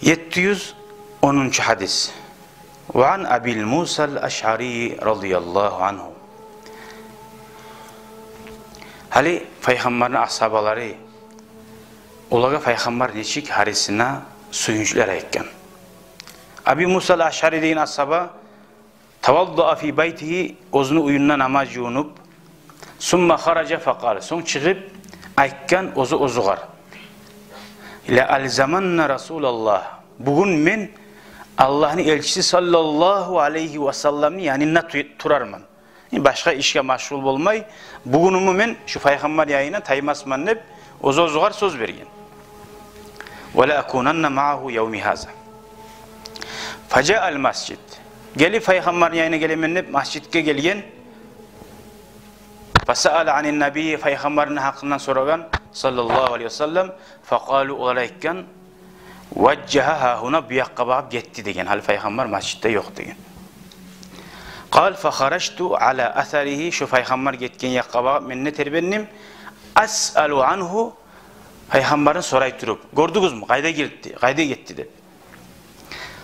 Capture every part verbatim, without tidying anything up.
Етти юз онунчу гьадис. Ва ан Аби Муса ал-Ашъари радияллагьу ангьу. Гьали Пайхаммарны асгьабалары, олагъа Пайхаммар нечик гьарисине сююнчлер айтгъан. Аби Муса ал-Ашъари деген асгьаба таваддаа фи байтигьи, оьзюню уьюнде намаз жувунуп, сумма хаража факъала, сонг чыгъып айтгъан оьзю оьзюгер: «Ла алзаманна Расулаллагь, бугюн мен Аллагьны элчиси саллаллагьу алайгьи ва салламны янында ту-, турарман. Башгъа ишге машгъул болмай, бугюнюмню мен шу Пайхаммар янына таймасман», — деп, оьзю оьзюгер сёз берген. «Ва ла акунанна маъагьу явми гьаза». Фажаа ал-масжид. Гелип Пайхаммарны янына гелемен деп масжидге гелген. Фасаала анин набий, Пайхаммарны гьакъындан сорагъан, саллаллагьу алайгьи ва саллам. Факъалу, олар айтгъан: «Важжагьа гьагьуна, бу якъгъа багъып гетди», — деген. Гьали Пайхаммар масжидде ёкъ деген. Къала фахаражту ала асаригьи, шу Пайхаммар гетген якъгъа багъып мен де тербендим. Асъалу ангьу, Пайхаммарны сорай туруп, гёрдюгюзмю, къайда гетди, къайда гетди деп.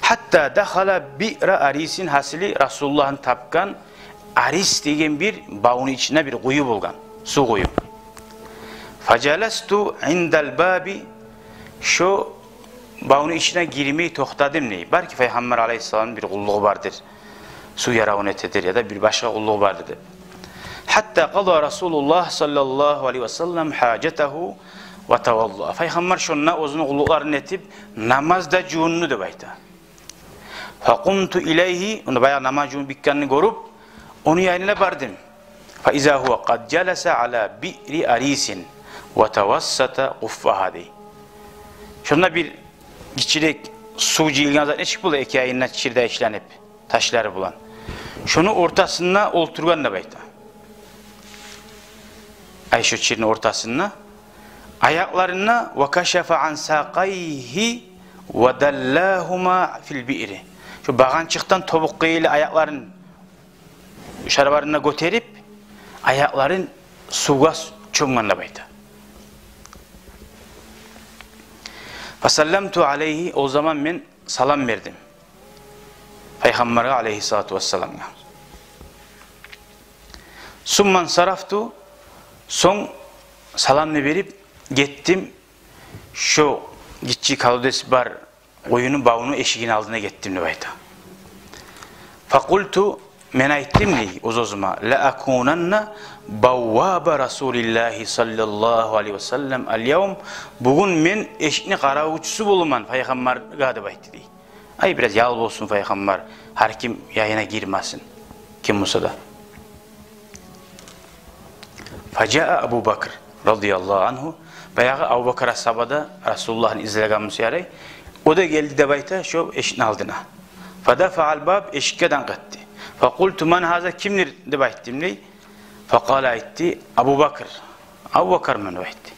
Гьатта дахала биъра Арисин, гьасили Расулуллагьны тапгъан Арис деген бир бавну ичинде бир къую болгъан, сув къую. Фажаласту индал баби, шо бавну ичине гирмей токътадым дей. Балики Пайхаммар алайгьиссаламны бир къуллугъу бардыр, сув яравун этедир яда бир башгъа къуллугъу бардыр деп. Гьатта къада Расулуллагь саллаллагьу алайгьи ва саллам гьажатагьу ва таваддаа. Пайхаммар шонда оьзюню къуллукъларын этип, намаз да жувунду деп айта. Факъумту илайгьи, ону баягъы намаз жувунуп битгенни гёрюп, ону янына бардым. Фаиза гьува къад жаласа ала биъри Арисин ва тавассата къуффагьа дей. Шонда бир гиччирек сув жыйылгъан зат нечик бола, эки янына чир де ишленип, ташлары булан. Шону ортасында олтургъан деп айта. Ай, шо чирни ортасында. Аякъларында, ва кашафа ан сакъайгьи ва даллагьума фил биъри. Шо багъанчыкъдан тобукъгъа ерли аякъларын, шарбарын да гётерип, аякъларын сувгъа чомгъан деп айта. Фасалламту алайгьи, о заман мен салам бердим Пайхаммаргъа алайгьиссалату вассаламгъа. Сумма ансарафту, сонг саламны берип гетдим, шо гиччи колодец бар къуюну, бавну эшигини алдына гетдим деп айта. Факъулту, мен айтдым дей оьз-оьзюме: ла акунанна бавваба Расулиллагьи саллаллагьу алайгьи ва саллам ал-явм, бугюн мен эшикни къаравулчусу болурман Пайхаммаргъа деп айтды дей. Ай, бираз ял болсун Пайхаммар, гьар ким янына гирмесин, ким буса да. Фажаа Абу Бакр радияллагьу ангьу, баягъы Абу Бакр асгьаба да Расулуллагьны излеген буса ярай, о да гелди деп айта шо эшикни алдына. Фадафаа ал-баб, эшикге данг этди. Факъулту: ман гьаза, кимдир деп айтдым дей. Факъала, айтды: Абу Бакр, Абу Бакрман деп айтды.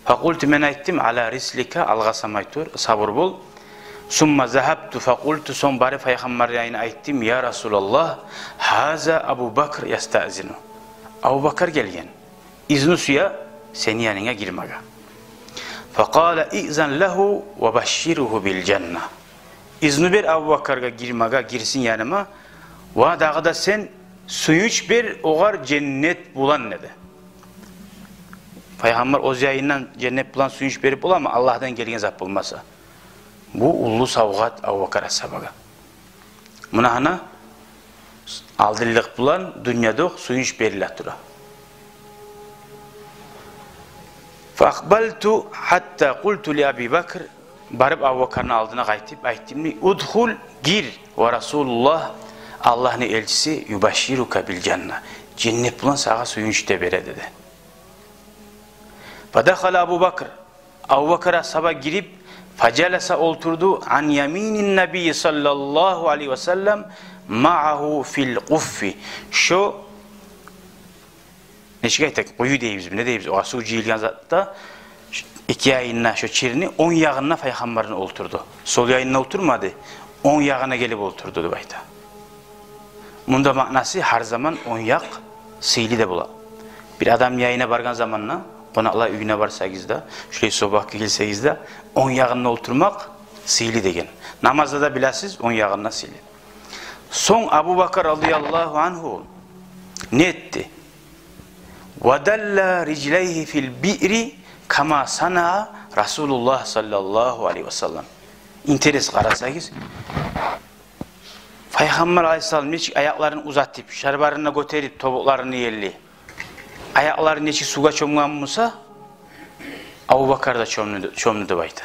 Факъулту, мен айтдым: ала рислика, алгъасамай тур, сабур бол. Сумма загьабту факъулту, сонг барып Пайхаммарны янына айтдым: я Расулаллагь, гьаза Абу Бакр ястаъзину. Абу Бакр гелген, изну сюе сени янынга гирмеге. Факъала: изан лагьу ва башширгьу бил жанна. Изну бер Абу Бакргъа гирмеге, гирсин яныма, ва дагъы да сен сююнч бер огъар женнет булан, деди. Пайхаммар оьз янындан женнет булан сююнч берип боламы, Аллагьдан гелген зат болмаса? Бу уллу савгъат Абу Бакр асгьабагъа. Муна гьана алдынлыкъ булан дюньядокъ сююнч бериле тура. Фаакъбалту гьатта къулту ли Аби Бакр, барып Абу Бакрны алдына къайтып айтдым дей: удхул, гир, ва Расулуллагь, Аллагьны элчиси, юбашширука бил жанна, женнет булан сагъа сююнч де бере, деди. Фадахала Абу Бакр, Абу Бакр асгьаба гирип, фажаласа, олтурду, ан яминин набий саллаллагьу алайгьи ва саллам, маъагьу фил къуффи. Шо, нечик айтайыкъ, къую дейбизми, не дейбиз, огъар сув жыйылгъан затда, эки янында шо чирни онг ягъында Пайхаммарны олтурду. Сол янында олтурмады, онг ягъына гелип олтурду деп айта. Мунда маънасы, гьар заман онг якъ сыйлы да бола. Бир адамны янына баргъан заманда, къонакълар уьюне барсагъыз да, шулай сабакъгъа гелсегиз де, онг ягъында олтурмакъ сыйлы деген. Намазда да билесиз, онг ягъында сыйлы. Сонг Абу Бакр радияллагьу ангьу не этди? «Ва далла риджлайгьи фил биъри кама санаа Расулуллагь саллаллагьу алайгьи ва саллам». Интерес, къарасагъыз, Пайхаммар алайгьиссалам нечик аякъларын узатып, шарбарын да гётерип, тобукъларын ерли, аякълары нечик сувгъа чомгъан буса, Абу Бакр да чомду, чомду деп айта.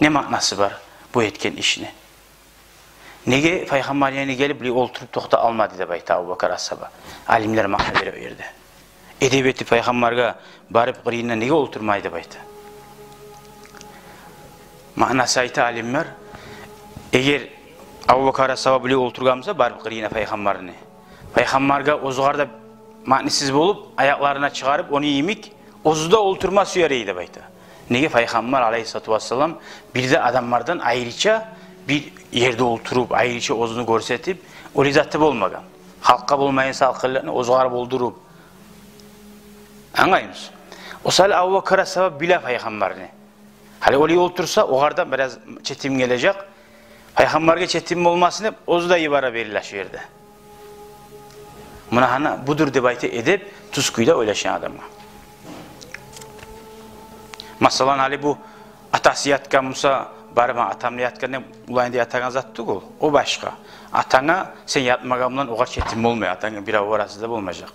Не маънасы бар бу этген ишни? Неге Пайхаммар янына гелип, булай олтуруп токътап алмады деп айта Абу Бакр асгьаба. Алимлер маъна бере о ерде. Эдеп этип Пайхаммаргъа барып къырыйына неге олтурмай деп айта. Маънасы, айта алимлер, эгер Абу Бакр асгьаба булай олтургъан буса барып къырыйына Пайхаммарны, Пайхаммаргъа оьзюгер де маънасыз болуп, аякъларын чыгъарып, ону йимик, оьзю де олтурма сюер эди деп айта. Неге Пайхаммар алайгьиссалату вассалам бир де адамлардан айрыча бир ерде олтуруп, айрыча оьзюн гёрсетип, олай заты болмагъан. Халкъгъа болмайгъан салкъынлыкъны оьзюгер болдуруп. Англаймысыз? О саялы Абу Бакр асгьаба биле Пайхаммарны. Гьали олай олтурса, огъар да бираз четим гележек. Пайхаммаргъа четим болмасын деп, оьзю де йибере бериле шо ерде. Муна гьана будур деп айта эдеп, тюз кюйде ойлашагъан адамгъа. Масала, гьали бу атасы ятгъан буса, барма, атам ятгъан деп уланын да ятагъан зат тюгюл, о башгъа. Атанга сен ятмагъан булан огъар четим болмай, атангны бир аварасы да болмажакъ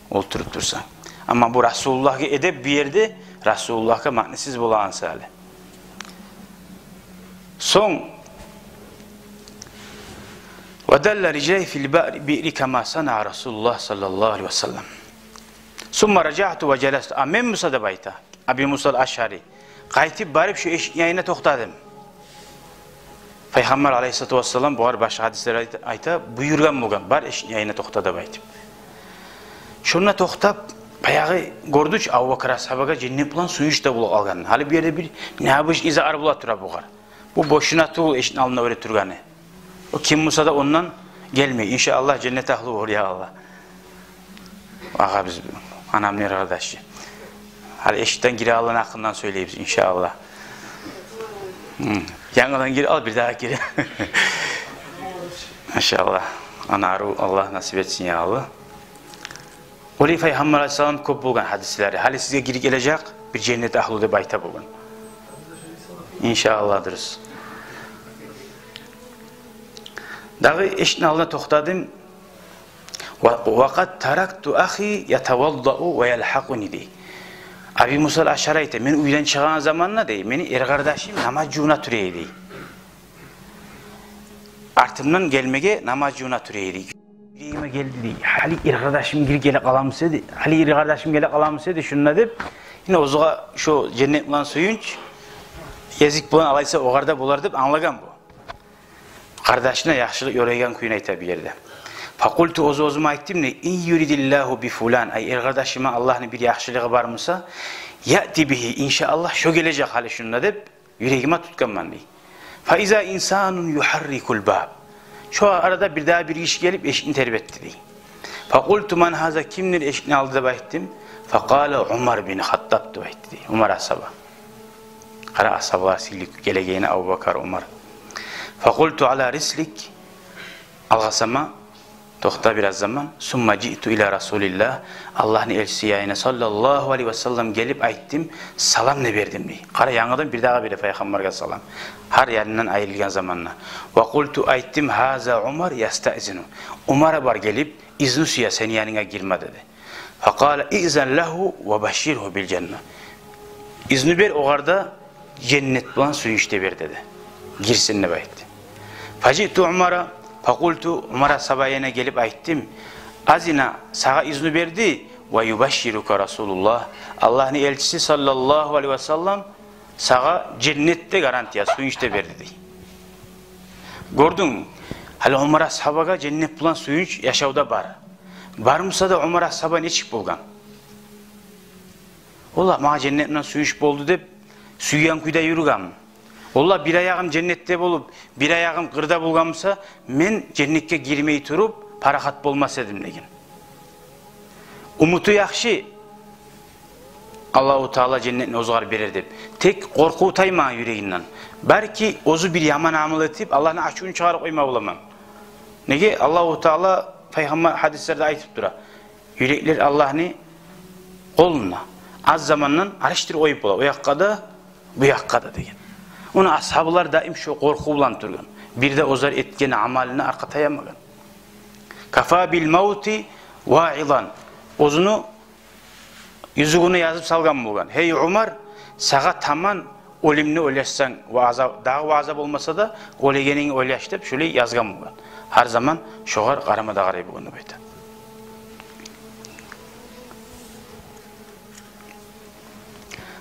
олтуруп турса. Амма бу Расулуллагьгъа эдеп, бу ерде Расулуллагьгъа маънасыз болагъан саялы. Сонг, «Ва далла риджлайгьи фил биъри кама санаа Расулуллагь саллаллагьу алайгьи ва саллам. Сумма ражаъту ва жаласту». А мен буса деп айта Аби Муса ал-Ашъари, къайтып барып шо эшикни янына токътадым. Пайхаммар алайгьиссалату вассалам, бугъар башгъа гьадислер айта, айта, буюргъан болгъан, бар эшикни янына токъта деп айтып. Шонда токътап, баягъы гёрдю чю Абу Бакр асгьабагъа женнет булан сююнч де болуп къалгъанны. Гьали бу ерде бир необычный затлар бола тура бугъар. Бу бошуна тюгюл эшикни алдында оьре тургъаны. О ким буса да ондан гелмей. Иншааллагь, женнет агьлю болур, я Аллагь. Агъа, биз анамны эр къардашы. Гьали эшикден гире алгъан гьакъындан сёйлейбиз, иншааллагь. Гьм. Янгыдан гире ал, бирдагъы гире. Иншааллагь. Ана арив, Аллагь насип этсин, я Аллагь. Олай Пайхаммар алайгьиссалам кёп болгъан гьадислери. Гьали сизге гирип гележек бир женнет агьлю деп айта болгъан. Иншааллагь, дурус. Дагъы эшикни алдына токътадым. «Ва, ва къад таракту ахи ятаваддау ва ялгьакъуни», — дей. Аби Муса ал-Ашъари айта, мен уьйден чыгъагъан заманда, дей, мени эр къардашым намаз жувуна тура эди, дей. Артымдан гелмеге намаз жувуна тура эди. Юрегиме гелди, дей. Гьали эр къардашым гирип геле къаламыса эди, гьали эр къардашым геле къаламыса эди шунда деп, йине оьзюне шо женнет булан сююнч, гезик булан алайса огъар да болар деп англагъан бу. Къардашына яхшылыкъ ёрайгъан кюйню айта бу ерде. «Факъулту», оьз-оьзюме айтдым, дей, «Ин юридиллагьу би фулан», ай, эр къардашыма Аллагьны бир яхшылыгъы бар буса, «яъти бигьи, иншааллагь, шо гележек гьали шунда», — деп, юрегиме тутгъанман, дей. «Фа иза инсанун югьаррикул баб». Шо арада бирдагъы бир гиши гелип эшикни тербетди, дей. «Факъулту ман гьаза», кимдир эшикни алды деп айтдым. «Факъала Умар бин Хаттаб», — деп айтды, дей, Умар асгьаба. Къара, асгьабалар сыйлы гелегенине, Абу Бакр, Умар. «Факъулту ала рислик», алгъасама, токъта бираз заман. «Сумма жиъту ила Расулиллагь», Аллагьны элчиси янына саллаллагьу алайгьи ва саллам гелип айтдым, салам да бердим, дей. Къара, янгыдан бирдагъы бере Пайхаммаргъа салам. Гьар янындан айрылгъан заманда. «Ва къулту», айтдым, «гьаза Умар ястаъзину». Умар бар гелип, изну сюе, сени янынга гирме, деди. «Факъала иъзан лагьу ва башширгьу бил жанна». Изну бер огъар да, женнет булан сююнч де бер, деди. Гирсин деп айтды. «Фажиъту Умара, факъулту», Умар асгьаба янына гелип айтдым, «азина», сагъа изну берди, «ва юбашширука Расулуллагь», Аллагьны элчиси саллаллагьу алайгьи ва саллам сагъа женнет де гарантия, сююнч де берди, дей. Гёрдюнг, гьали Умар асгьабагъа женнет булан сююнч яшавда бар. Бар буса да, Умар асгьаба нечик болгъан? «Валлагь, магъа женнет булан сююнч болду деп, сюйген кюйде юрюгенмен. Валлагь, бир аягъым женнетде болуп, бир аягъым къырда болгъан буса, мен женнетге гирмей туруп, парахат болмас эдим», — деген. Умуту яхшы. Аллагьу Таала женнетни оьзюгер берер деп. Тек къоркъув таймагъан юрегинден. Балики, оьзю бир яман амал этип, Аллагьны ачувун чыгъарып къойма боламан. Неге? Аллагьу Таала, пайхаммар гьадислерде айтып тура. Юреклер Аллагьны къолунда. Аз замандан алышдырып къоюп бола. О якъгъа да, бу якъгъа да деген. Ону асгьабылар даим шо къоркъув булан тургъан. Бир де оьзлер этген амалына аркъа таямагъан. Кафа бил мавти ваизан. Оьзюню юзюгюне язып салгъан болгъан. Гьей Умар, сагъа таман оьлюмню ойлашсанг, вааза, дагъы вааза болмаса да, оьлегенинг ойлаш деп, шолай язгъан болгъан. Гьар заман шогъар къарама да къарай болгъан деп айта.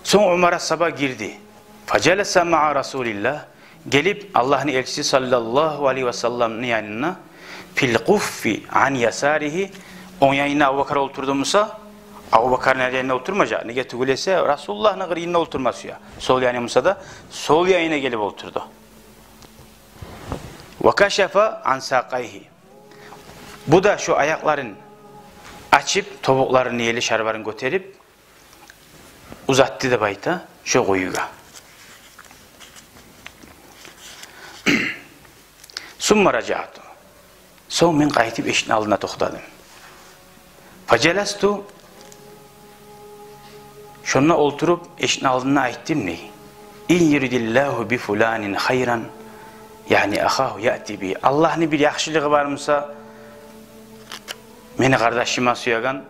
Сонг Умар асгьаба гирди. Фажаласа маа Расулиллагь. Гелип, Аллагьны элчиси саллаллагьу алайгьи ва салламны янына, фил къуффи ан ясаригьи, онг янына Абубакар олтурду буса, Абубакарны янына олтурмажакъ. Неге тюгюл эсе, Расулуллагьны къырыйына олтурма сюе. Сол яны буса да, сол янына гелип олтурду. Ва кашафа ан сакъайгьи. Бу да шо аякъларын ачып, тобукъларын, ели шарбарын гётерип, узатды деп айта шо къуюгъа. Сумма ражаъту. Сонг мен къайтып эшикни алдына токътадым. Фажаласту. Шонда олтуруп, эшикни алдында айтдым дей: «Ин юридиллагьу би фуланин хайран, яъни ахагьу яъти би». Аллагьны бир яхшылыгъы бар буса, мени къардашыма сюеген,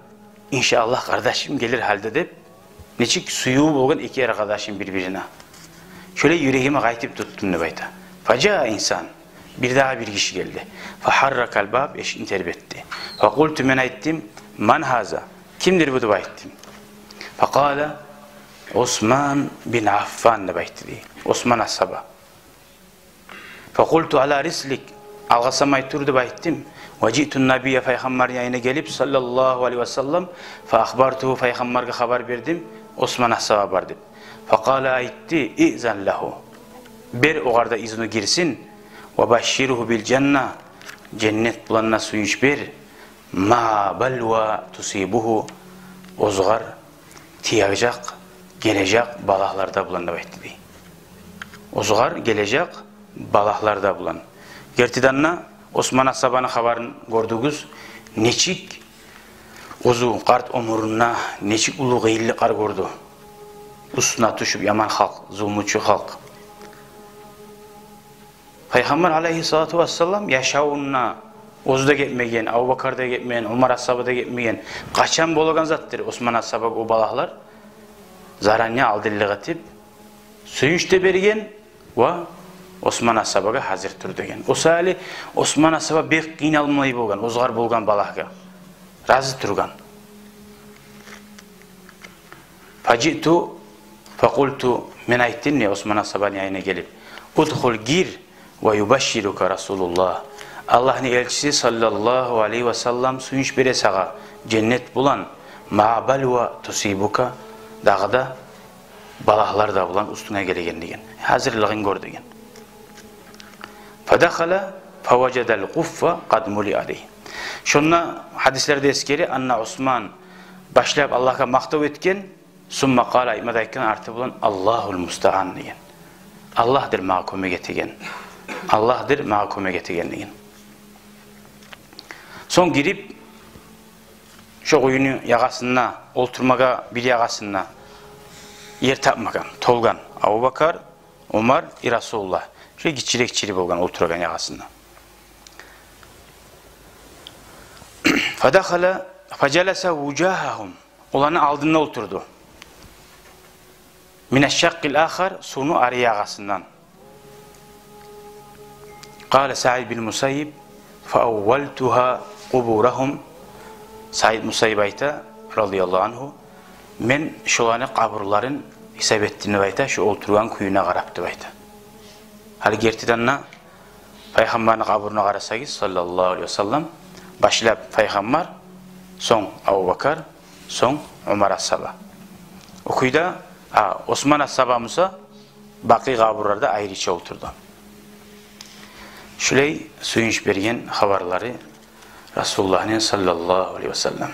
иншааллагь, къардашым гелир гьалда деп, нечик сююв болгъан эки эр къардашым бир-бирине. Шолай юрегиме къайтып тутдум деп айта. Фажаа инсан, бир дагъы бир гиши гелди. Фагьарракал баб, эшикни тербетди. Факъулту, мен айтдым: «Ман гьаза? Кимдир бу?» — деп айтдым. Факъала: «Осман бин Аффан», — деп айтды дей. Осман асгьаба. Факъулту: «Ала рислик, алгъасамай тур», — деп айтдым. Ва жиъту ннабия, пайхаммарны янына гелип, саллаллагьу алайгьи ва саллам, фа ахбартугьу, пайхаммаргъа хабар бердим, Осман асгьаба бар деп. Факъала, айтды: «Изан лагьу, бер огъар да изну, гирсин. Ва башширгьу бил жанна, женнет булан да сююнч бер. Маа балва тусибугьу, оьзюгъар тиежек, гележек балагьлар да булан», — деп айтды дей. Оьзюгъар гележек балагьлар да булан. Гертиден де, Осман асгьабаны хабарын гёрдюгюз, нечик оьзю къарт оьмюрюнде нечик уллу къыйынлыкълар гёрдю. Уьстюне тюшюп яман халкъ, зулмучу халкъ. Пайхаммар алайгьиссалату вассалам яшавунда оьзю де гетмеген, Абубакар да гетмеген, Умар асгьаба да гетмеген. Къачан болагъан затдыр Осман асгьабагъа о балагьлар? Заранее алдынлыкъ этип, сююнч де берген ва Осман асгьабагъа гьазир тур деген. О саялы Осман асгьаба бек къыйналмай болгъан оьзюгъар болгъан балагьгъа. Рази тургъан. Фажиъту факъулту, мен айтдым дей Осман асгьабаны янына гелип: «Удхул, гир, ва юбашширука Расулуллагь. Аллагьны элчиси саллаллагьу алайгьи ва саллам сююнч бере сагъа женнет булан, маа балва тусибука, дагъы да балагьлар да булан уьстюнге гелеген», — деген. «Гьазирлигин гёр», — деген. Фадахала фаважадал къуффа къад мулиа дей. Шонда гьадислерде эсгере, анна Осман башлап Аллагьгъа макътав этген, сумма къала, айтма да айтгъан арты булан: «Аллагьул мустаан», — деген. «Аллагьдыр магъа кёмек этеген. Аллагьдыр магъа кёмек этеген», — деген. Сонг гирип, шо къуюну ягъасында олтурмагъа, бир ягъасында ер тапмагъан, толгъан Абубакар, Умар и Расулуллагь. Шо гиччирек чери болгъан олтурагъан ягъасында. Фадахала фажаласа вужагьагьум. Оланы алдында олтурду. Минаш-шаккъил ахар, сувну ари ягъасындан. Къала Саид бин Мусаййиб: «Фааввалтугьа къубурагьум». Саид Мусаййиб айта, радияллагьу ангьу: «Мен шоланы къабурларын гьисап этдим», — деп айта, шо олтургъан кююне къарап деп айта. Гьали гертиден де, Пайхаммарны къабуруна къарасагъыз, саллаллагьу алайгьи ва саллам, башлап Пайхаммар, сонг Абубакар, сонг Умар асгьаба. О кюйде, а, Осман асгьаба буса Бакъи къабурларда айрыча олтурду. Шулай сююнч берген хабарлары Расулуллагьны, саллаллагьу алайгьи ва саллам.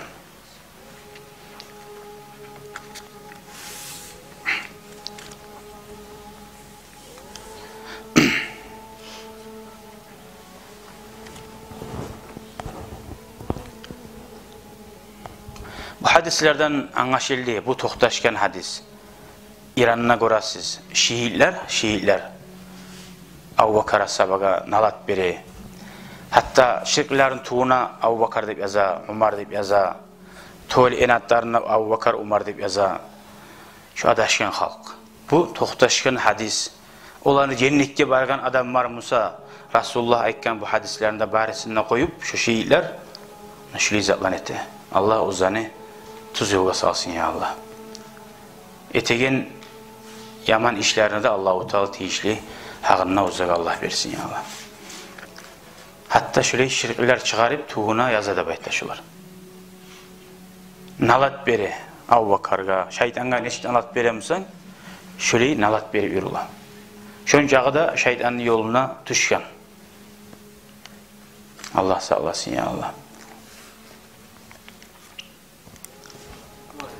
Гьадислерден англашылды, бу токъташгъан гьадис. Иранда гёресиз, шиитлер, шиитлер Абубакар асгьабагъа налат бере. Гьатта ширклерин тюбюне Абубакар деп яза, Умар деп яза. Тёлен атларына Абубакар, Умар деп яза. Шу адашгъан халкъ. Бу токъташгъан гьадис. Оланы женнетге баргъан адам бар буса, Расулуллагь айтгъан бу гьадислерин де барысын да къоюп, шу шиитлер шулай затлар эте. Аллагь оьзлени тюз ёлгъа салсын, я Аллагь. Этеген яман ишлерине де Аллагьу Таала тийишли гьакъын да оьзлеге Аллагь берсин, я Аллагь. Гьатта шулай ширклер чыгъарып, тюбюне яза деп айта шулар. Налат бере Абубакаргъа, шайтангъа нечик налат бере бусанг, шулай налат берип юрюле. Шончакъы да шайтанны ёлуна тюшген. Аллагь сакъласын, я Аллагь.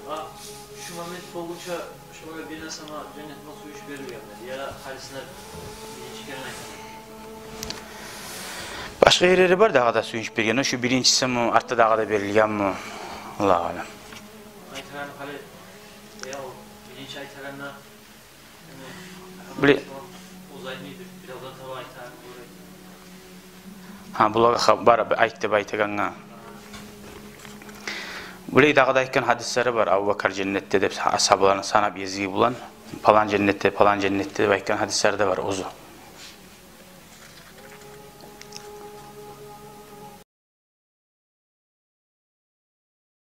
А, шу момент болгъунча шолар бир де сама женнетге сююнч берилгенми? Я гьарисине биринчи керен айтгъанмы? Башгъа ерлери бар дагъы да сююнч берген. Шу биринчисими, артда дагъы да берилгенми? Аллагьу аълам. Айтагъан гьали, я, о биринчи айтагъанда Булай. Гьа, булагъа хабар айт деп айтагъангъа. Булай дагъы да айтгъан гьадислери бар. Абубакар женнетде деп, асгьабаларын санап, эзги булан, палан женнетде, палан женнетде деп айтгъан гьадислери де бар оьзю.